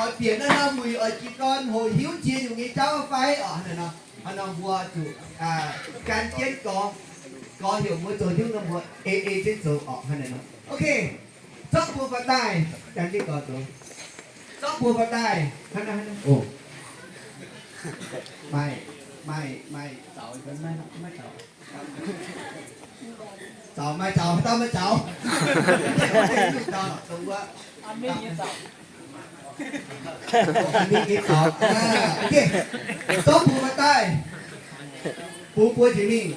Oix bieqc naaiv norm wuic oix jiez gorn hoqc hiuv jiex nyungc nyei jauv fai? Orqc, hnangv naaiv nor, hnangv nor mbuo zuqc gan jienv gorx, gorx heuc mbuo zoux hnyouv nor mbuo ei ei jienv zoux orqc, hnangv naaiv nor. Ok, zorqv buoz faaux daaih, gan jienv gorx zoux. Zorqv buoz faaux daaih, hnangv naaiv, hnangv naaiv oc. Maaih, maaih, maaih zaux, maiv zaux. Zaux, maaih zaux, haaix dauh maaih zaux? Zorqv buoz faaux daaih, bungx buoz jiex mingh.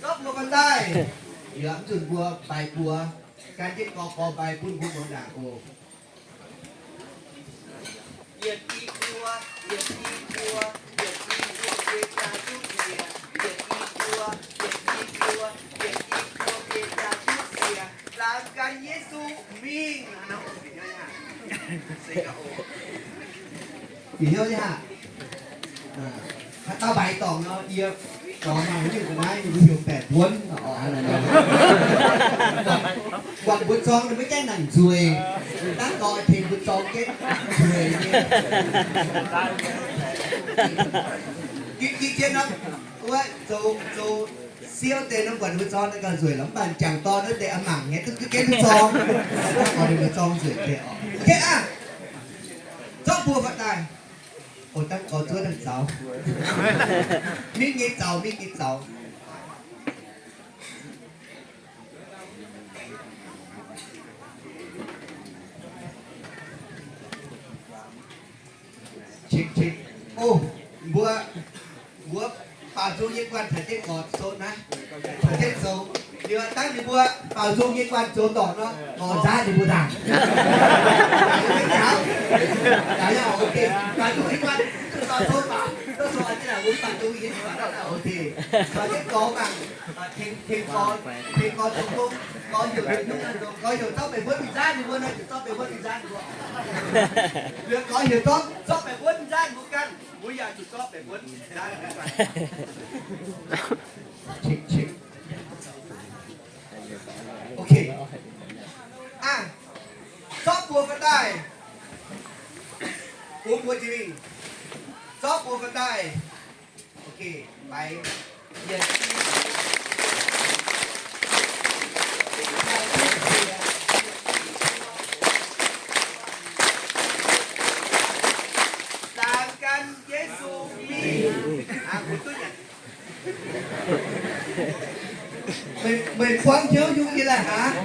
Zorqv buoz faaux daaih, yaac mv zuqc mbuo mbaix buoz, gan jienv gorx gorx mbaix bun mbuo muangx ndaangc oc. Yietc i buo, yietc i buo, yietc i buo biei jaa duqv nziex. Yietc i buo, yietc i buo, yietc i buo biei jaa duqv nziex. Laangz gan Yesu mingh. Bieqc hnyouv nyei haah? Haaix dauh mbaix dorngc nor, yie dorngx mangc nyungc ga'naaiv, yie mbuo heuc baeqc mbuonv. Buatc mbuo zorng ninh maiv gaengh nangc nzueic, dangv lorz tengx mbuo zorng jienv nzueic nyei. Gitv gitv jienv nor, wuov zoux zoux siou deix nor, buatc ninh mbuo zorng naaiv gauh nzueic lorqc, mv baac jangc dorn naaiv deix a'mangc nyei, duqv duqv jienv duqv zorng, oix ninh mbuo zorng nzueic deix oc. Ok aqv. Zorqv buoz faaux daaih. Oc, dangh gorx zuov dangh zaux. Mingh nyei zaux, mingh nyei zaux. Cik cik. Oc, mbuo, mbuo baaux nzung nyei guanh caux jienv gorx zoux naaiv, caux jienv zoux. Liuz dangh ninh mbuo baaux nzung nyei guanh zoux ndorqc nor, gorx nzaav ninh mbuo ndaangc. Baaux nzung nyei guanh, caux jienv gorx mangc, tengx, tengx gorx, tengx gorx zoux gong, gorx heuc, gorx heuc zorqv baeqc mbuonv mingh nzaav ninh mbuo nor, zuqc zorqv baeqc mbuonv mingh nzaav ninh mbuo. Liuz gorx heuc zorqv, zorqv baeqc mbuonv nzaav ninh mbuo ganh, mbuo yaac zuqc zorqv baeqc mbuonv nzaav ninh mbuo ganh. Ok. Aa, zorqv buoz faaux daaih. Bungx buoz jiex mingh. Zorqv buoz faaux daaih. Ok, mbaix. Yietc, laangz gan Yesu mingh. Aa, mbuo duqv nyanc. Meih, meih buangv hnyouv nyungc yie laih haaix?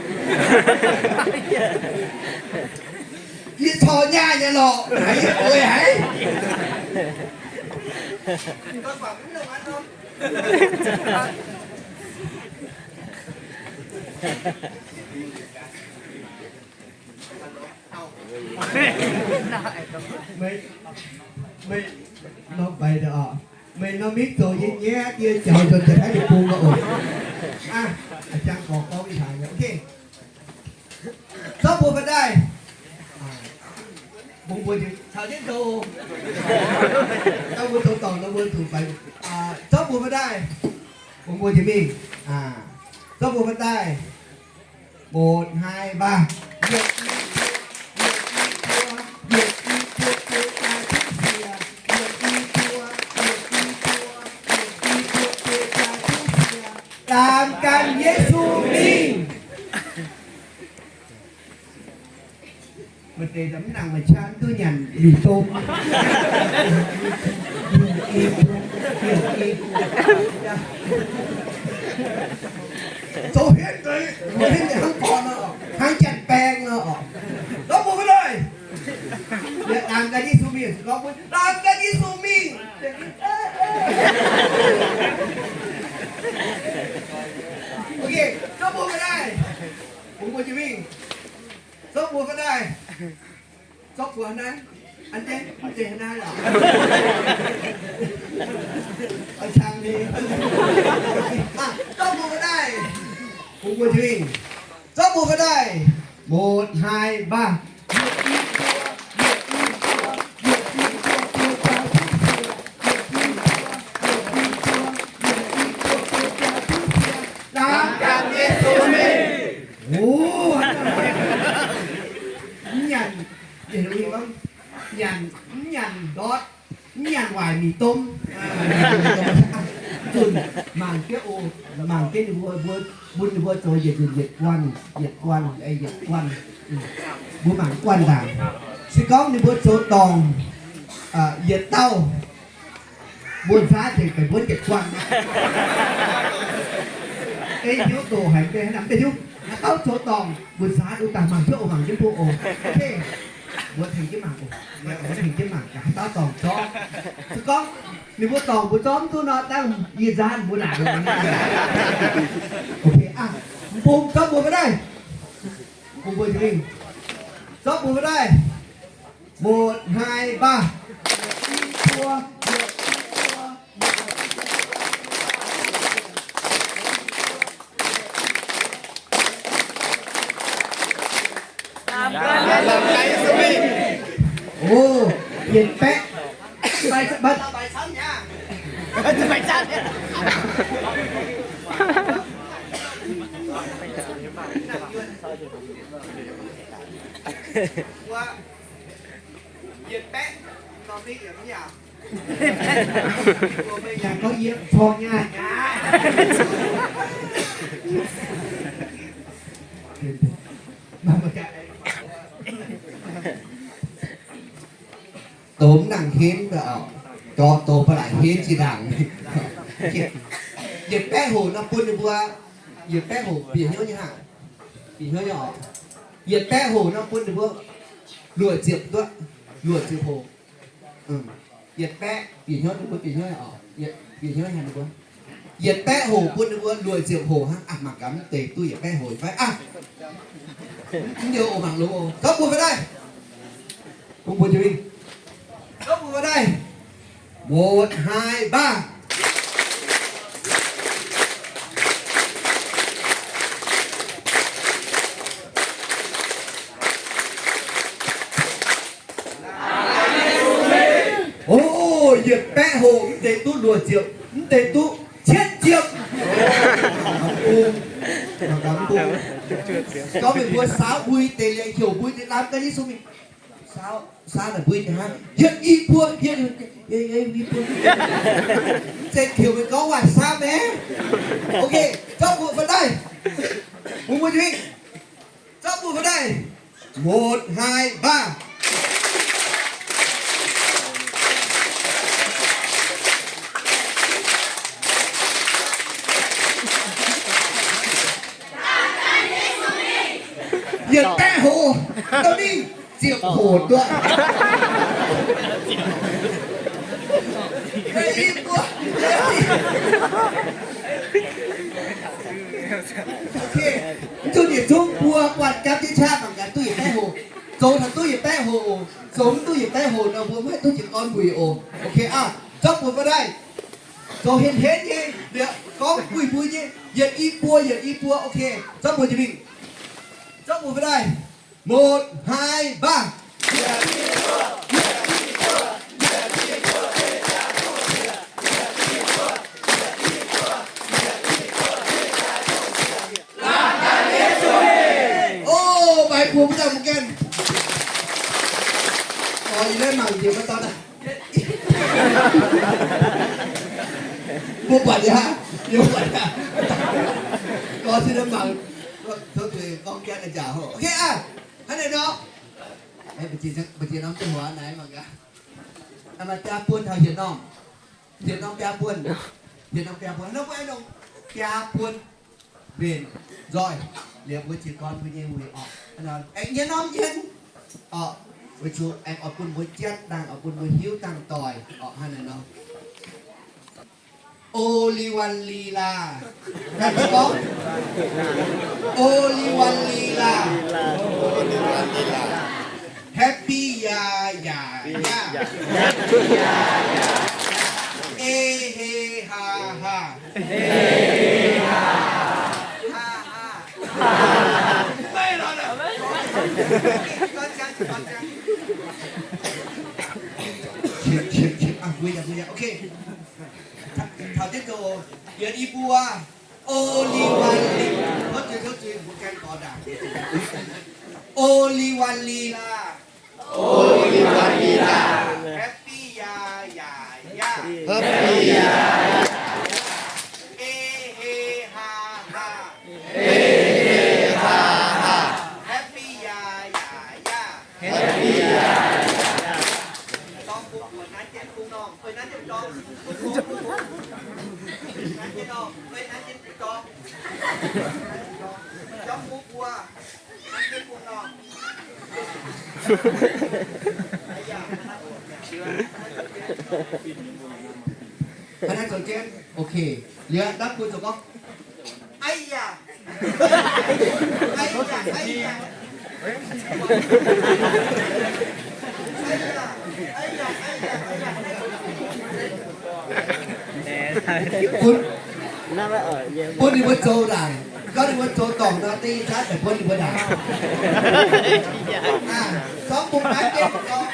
Yie corc nyaah nyei lorqc, haiz yie oix haiz. Meih, meih, norm mbaix oc. Meih norm mingh zoux nyei nyei, yie jaux nzuonx jiex naaiv deic-bung oc. Aa, a'jang gorx gorngv ih hnaangx nyei. Ok. Zorqv buoz faaux daaih. Bungx buoz jiex, caux jienv zoux. Dangh mbuo zoux dorngc nor mbuo zuqc faix. Zorqv buoz faaux daaih. Bungx buoz jiex mingh. Zorqv buoz faaux daaih. Một, hai, ba. Yietc i buo, yietc i buo, yietc i buo biei jaa duqv nziex. Yietc i buo, yietc i buo, yietc i buo biei jaa duqv nziex. Laangz gan Yesu mingh. Maaih deix mv nangc maaih qaqv duqv nyanc mbic dong. Zoux hienv deix, mbuo hienv deix hnangv gorn nor, hnangv janx-baeng nor. Zorqv buoz faaux daaih. Laangz gan Yesu mingh, gorngv mbuo laangz gan Yesu mingh. Ok, zorqv buoz faaux daaih. Bungx buoz jiex mingh. Zorqv buoz faaux daaih. Zorqv buoz naaiv, an jienv, an jienv naaiv lorqc. Zorqv buoz faaux daaih. Bungx buoz jiex mingh. Zorqv buoz faaux daaih. Một, hai, ba. Laangz gan Yesu mingh. Mv nyanc, Nyanc, mv nyanc ndortv, mv nyanc waaic mbic domh. Zunh mangc jienv oc, mangc jienv ninh mbuo, mbuo, bun ninh mbuo zoux yietc nzunc yietc guanh, yietc guanh, yietc guanh. Mbuo mangc guanh ndaangc. Se gorngv ninh mbuo zoux dorngc yietc dauh, mbuo nzaav tengx benx mbuo yietc guanh. Ei hnyouv doqc haic, mv bei hnangv naaic mv bei hiuv. Haaix dauh zoux dorngc, mbuo nzaav duqv daaih mangc jienv oc, mangc jienv mbuo oc. Mbuo tengx jienv mangc oc. Mbuo tengx jienv mangc gaax haaix dauh dorngc zorqv. Se gorngv ninh mbuo dorngc mbuo zorqv mv duqv nor, dangh yie nzaav mbuo naaic. Ok aqv. M'bung zorqv mbuo fai daaih. M'bung mbuo mingh zorqv mbuo fai daaih. Một, hai, ba. Ov, yietc baeqv. Yietc baeqv. Douz mv nangc henv, dorh douz ba'laqc henv zinh ndaangc. Yietc baeqv hoc nor bun ninh mbuo, yietc baeqv hoc bieqc hnyouv nyei hnangv. Bieqc hnyouv nyei oc. Yietc baeqv hoc nor bun ninh mbuo luoqc ziepc duqv, luoqc ziepc hoc. Yietc baeqv bieqc hnyouv, ninh mbuo bieqc hnyouv oc. Bieqc hnyouv haic ninh mbuo. Yietc baeqv hoc bun ninh mbuo luoqc ziepc hoc hnangv. Aav, mangc gaax mv deix duqv yietc baeqv hoc fai aav. Mv nyouz oc, mangc longx oc. Zorqv mbuo fai daaih. Bun mbuo jiex mingh. Zorqv mbuo fai daaih. Một, hai, ba. Ov, yietc baeqv hoc mv deix duqv luoqc ziepc, mv deix duqv cietv ziepc. Gorngv meih mbuo saauv mbui deix liuz, heuc mbui deix lamh ga'naaiv Yesu mingh. Saauv, saauv naaic mbui deix hnangv, yietc i buo, yietc i buo. Mv zeiz heuc meih gorngv waac saauv maiv? Ok, zorqv mbuo fai daaih. Bun mbuo jiex mingh. Zorqv mbuo fai daaih. Một, hai, ba. Yietc baeqv hoc, dorh mingh ziepc hoc duqv. Ok, zunh yietc zungv mbuo buatc gapv jienv qaqv mangc gaax duqv yietc baeqv hoc. Zoux taux duqv yietc baeqv hoc oc. Zoux mv duqv yietc baeqv hoc nor mbuo maiv duqv jiez gorn wuic oc. Ok aqv, zorqv mbuo fai daaih. Zoux henv henv nyei, gorngv mbui mbui nyei, yietc i buo, yietc i buo. Ok, zorqv mbuo jiex mingh. Zorqv mbuo fai daaih. Một, hai, ba. Ov, maiv buo mv daaih mbuo gaengh. Ov, yie maiv mangc nziex maiv dorn aqv. Mbuo buatc yaac, yie buatc yaac. Gorx cin mangc, tov zuiz gorngv jatv njaaux hoc. Ok aqv, hnangv naaiv nor. Mbu'ziex norm duqv hmuangx naaiv mangc gaax. Maaih biaa buon taux hietc norm. Hietc norm biaa buon. Hietc norm biaa buon. Hnangv mbuo aengx longc biaa buon mbenc nzoih liuz mbuo jiez gorn mbuo nyei wuic orqc. Aengx hnyouv norm hnyouv orqc, weic zuqc aengx oix bun mbuo jatv dangh, oix bun mbuo hiuv dangh doic orqc. Hnangv naaiv nor. Oliwalila. Happy, happy ya ya ya. E he ha ha. Ha ha. Maiv lorz lorz. Qiemx, qiemx, qiemx. Aa, mbuo yaac, mbuo yaac. Ok. Taux jienv zoux, yietc i buo. Oliwalila. Tov zuiz, tov zuiz, mbuo gaengh gorx ndaangc. Oliwalila. Happy ya ya ya. Happy ya ya ya. He he ha ha. He he ha ha. Happy ya ya ya. Happy ya ya ya. Dorng bung buoc nanv jienv bung norm, fei nanv jienv dorng. Nanv jienv norm, fei nanv jienv dorng. Dorng bung buoc nanv jienv bung norm. Hnangv naaiv zoux jienv. Ok. Liuz dapv bun zoux gorngv, Aa yaac! Aa yaac, aa yaac! Bun, bun ninh mbuo zoux ndaangc. Gorngv ninh mbuo zoux dorngc nor, da'nyeic zaatv daaih bun ninh mbuo ndaangc. Aa, zorqv bung naaiv jienv gorngv.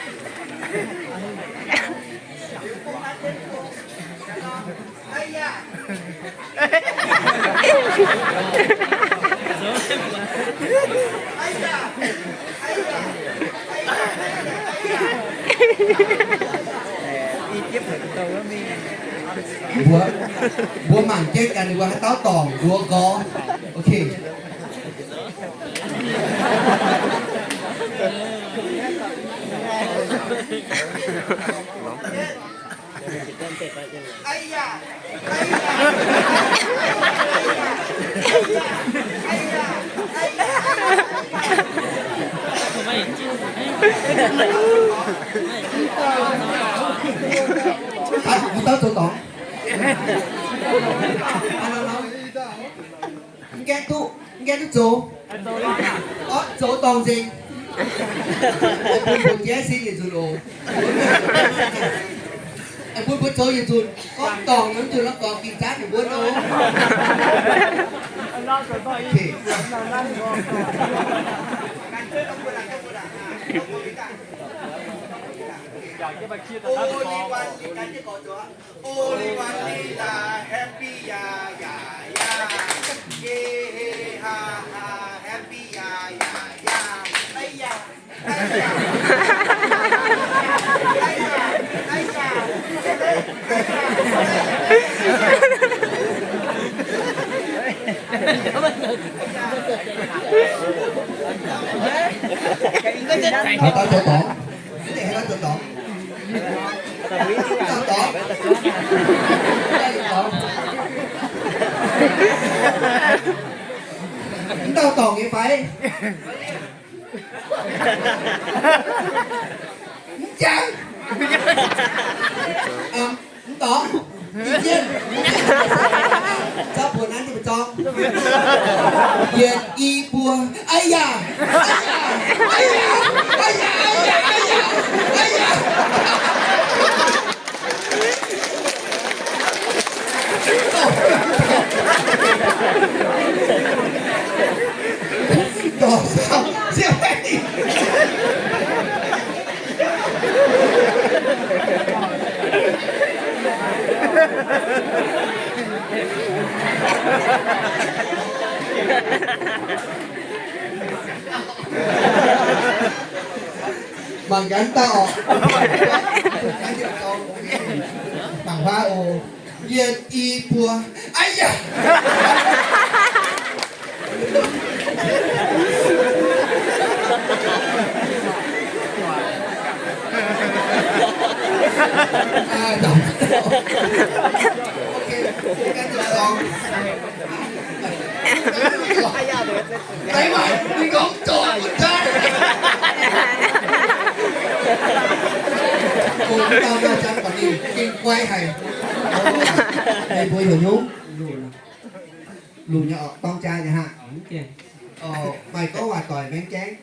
Mbuo, mbuo mangc jienv gaax ninh mbuo haaix dauh dorngc mbuo gorngv. Ok. Aa, mbuo dauh zoux dorngc. Mv gaengh duqv, mv gaengh duqv zoux. Orv, zoux dorngc nzengc. Bun mbuo jaiv sin yietc nzunc oc. Bun mbuo zoux yietc nzunc. Gorngv dorngc nor, mv nzunc la'gorx ging zaatv ninh mbuo oc. Only one Lila, happy ya ya ya. Yay, hey, ha ha, happy ya ya ya. Ai ya, ai ya. Ai ya, ai ya. Haaix dauh zoux dorngc? Mv deix haaix dauh zoux dorngc? Dauh dorngc. Mv dauh dorngc nyei fai? Mv jangx. Mv dorngc. Ih jienv. Zorqv buoz nanv jienv mbu'zorng. Yietc, i, buo. Aa yaac! Aa yaac! Aa yaac! Aa yaac! Aa yaac! Aa yaac! Aa yaac! Dorh sauv, sienx. Mangc gaax dauh oc. Mangc huaav oc. Yietc, i, buo. Aa yaac! Deix maaih, ninh gorngv zorc bun daaih. Ong dauh maaih zanc baac ninh gengh guai haic. Meih mbuo heuc hnyouv? Luc nyei orqc, dorng jaa nyei haac. Maaih gorngv waac doic maengx gaengv.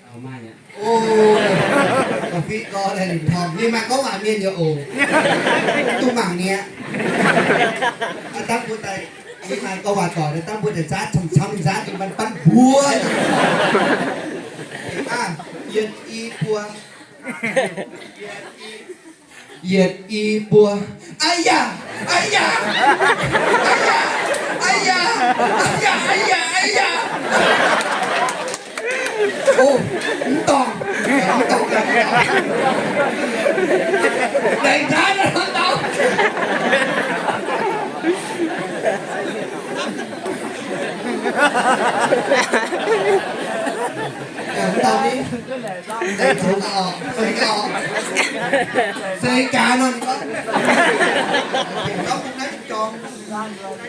O, ga'fiev gorx laih ninh torngv, ninh maaih gorngv waac mienh nyei oc. Duqv mangc nie. Dangh mbuo daaih, ninh maaih gorngv waac doic, dangh mbuo daaih nzaatv camv-camv, ninh nzaatv ninh ban ban mbuo. Yietc i buo. Yietc i buo. Aa yaac! Aa yaac! Aa yaac! Aa yaac! Aa yaac! Aa yaac! Aa yaac! O, mv dorngc, mv dorngc gaax. Laengz zaqc naaiv dauh. Mv dauh ni, laengz zaqc oc, seix oc. Seix gaax nor, ninh gorngv, ninh gorngv mv naaiv jorm.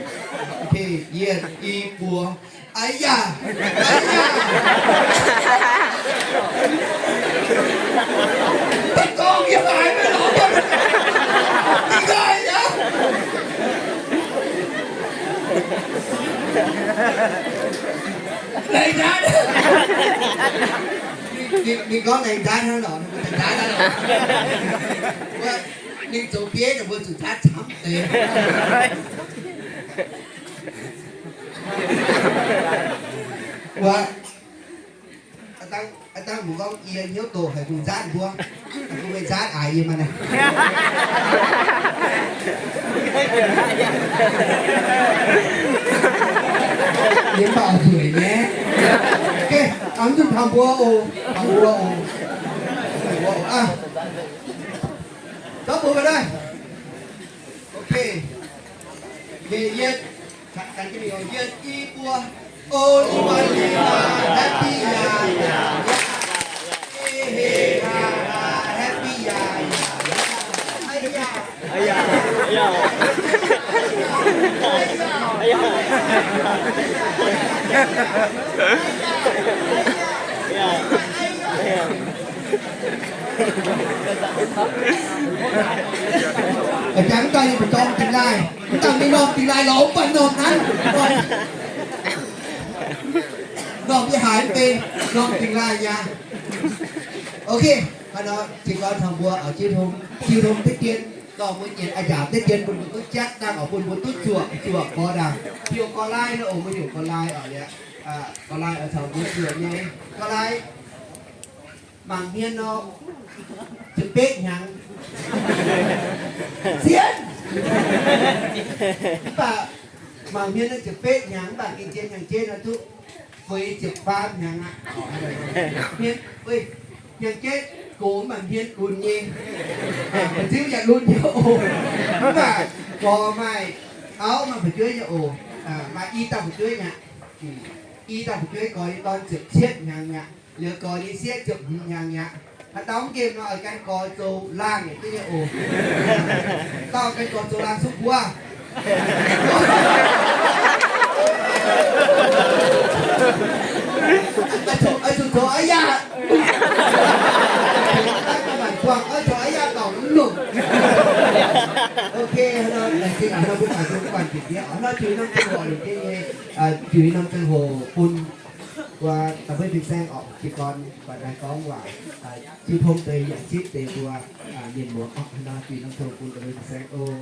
Okay, yietc, i, buo. Aav yaac, aav yaac, da'gorngv yie haiz maiv lorz, da'gorngv yaac laengz zaqc. Ninh, ninh, ninh gorngv laengz zaqc hnangv lorqc, ninh mbuo laengz zaqc hnangv lorqc. Ninh zoux bieiv ninh mbuo zuqc zaqc camv deix. Wuov, aav dangh, aav dangh mbuo gorngv yie hnyouv doqc haic, mbuo nzaatv mbuo, mbuo maiv nzaatv aac yie maah naaiv. Yie mv baac zueiz nyei. Okay, aa, mv zuqc taux mbuo oc, taux mbuo oc, taux mbuo oc aav. Zorqv mbuo ga'naaiv. Okay. Yietc, yietc, ganh jienv mingh oc. Yietc, i, buo. Oliva, oliva, happy ya ya ya. He he ha ha, happy ya ya ya. Ai ya. Ai ya. Ai ya. Ai ya. Ai ya. Ai ya. Aa, jangx daaih yie mbuo dorng dingh laaih, mv dangh ninh norm dingh laaih lorz mv baac norm naaiv, norm yie haiz mv bei, norm dingh laaih nyei. Okay, hnangv nor jiez gorn taux mbuo oix jiu tong, jiu tong deix dien, dorh mbuo nyienc a'njaapc deix dien bun mbuo duqv jatv dangh, oix bun mbuo duqv zuoqc, zuoqc gorx ndaangc. Heuc gorx-laai nor oc, mbuo heuc gorx-laai oc, gorx-laai oix caux mbuo zuoqc nyei. Gorx-laai mangc hmien nor, ziepc betv hnyangx. Sienx! Mv baac mangc hmien nor ziepc betv hnyangx, mv baac gengh zien hnyangx-jeiv nor duqv feix ziepc faam hnyangx aqv. Hmien, hnyangx-jeiv gox mv baac hmien lunx nyei. Fu'jueiv yaac lunx nyei oc. Mv baac gorx maaih auv maaih fu'jueiv nyei oc. Maaih i dauh fu'jueiv mi'aqv. I dauh fu'jueiv gorx nyei dorn ziepc cietv hnyangx mi'aqv. Liuz gorx nyei sieqv ziepc hmz hnyangx mi'aqv. Haaix dauh mv nqemh nor oix gan gorx zoux laangh yaac duqv nyei oc. Dauh gan gorx zoux laangh suv buov. Oix zuqc zoux aav yaac, oix zuqc aav yaac dorngc mv longc. Ok, hnangv nor laengz zingh hnangv nor mbuo daaih duqv guanh bieqc diev. Hnangv nor juix norm ziangh hoc longc jienv nyei, juix norm ziangh hoc bun wuov da'beiv fin-saeng orqc jiez gorn baac daaih gorngv waac, jiu tong deix yaac zipv deix mbuo mienh muoz orqc. Hnangv nor juix norm ziangh hoc bun da'beiv fin-saeng oc.